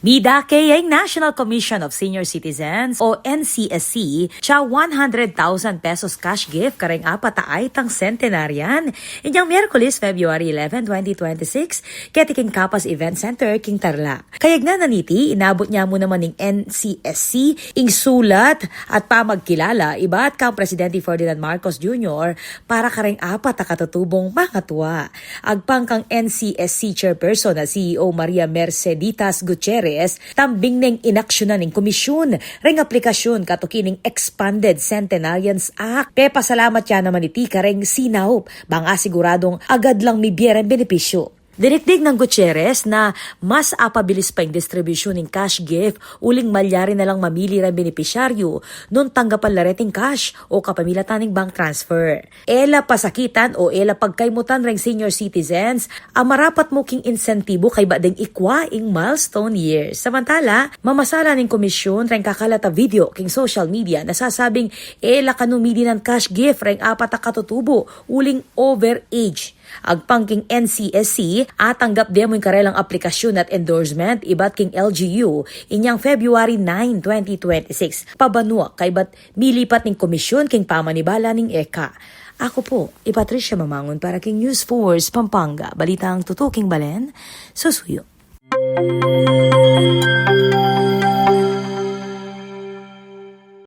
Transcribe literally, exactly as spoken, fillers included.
Midake ya ing National Commission of Senior Citizens o N C S C tsa one hundred thousand pesos cash gift kareng apat a aitang centenarian inyang Miyerkules, February eleven, twenty twenty-six, keti king Capas Event Center king Tarlac. Kayagnan na niti, inabut nya mu naman ning N C S C ing sulat at pamagkilala ibat kang Presidente Ferdinand Marcos Junior para kareng apat a katutubung mangatua. Agpang kang N C S C Chairperson a C E O Maria Merceditas Gutierrez, tambing neng inaksyonan ning komisyon reng aplikasyun katuki ning Expanded Centenarians Act. Pepasalamat ya naman iti kareng sinaup bang asiguradung agad lang mibie reng benepisyu. Dinikdik nang Gutierrez na mas apabilis pa ing distribusyun ning cash gift uling malyari na lang mamili reng benepisyaryu nung tanggapan la reting cash o kapamilatan ning bank transfer. E la pasakitan o e la pagkaymutan reng senior citizens a marapat mu king insentibu kaybat deng ikwa ing milestone year. Samantala, mamasalan ning komisyon reng kakalat a video king social media na sasabing e la kanu mili nang cash gift reng apat a katutubu uling overage. Agpang king N C S C, atanggap de mu ing karelang aplikasyun at endorsement ibat king L G U inyang February nine, twenty twenty-six. Pabanua kaybat milipat ning komisyon king pamanibala ning eka. Aku pu i Patricia Mamangun para king News Force Pampanga, balitang tutuking balen, susuyu.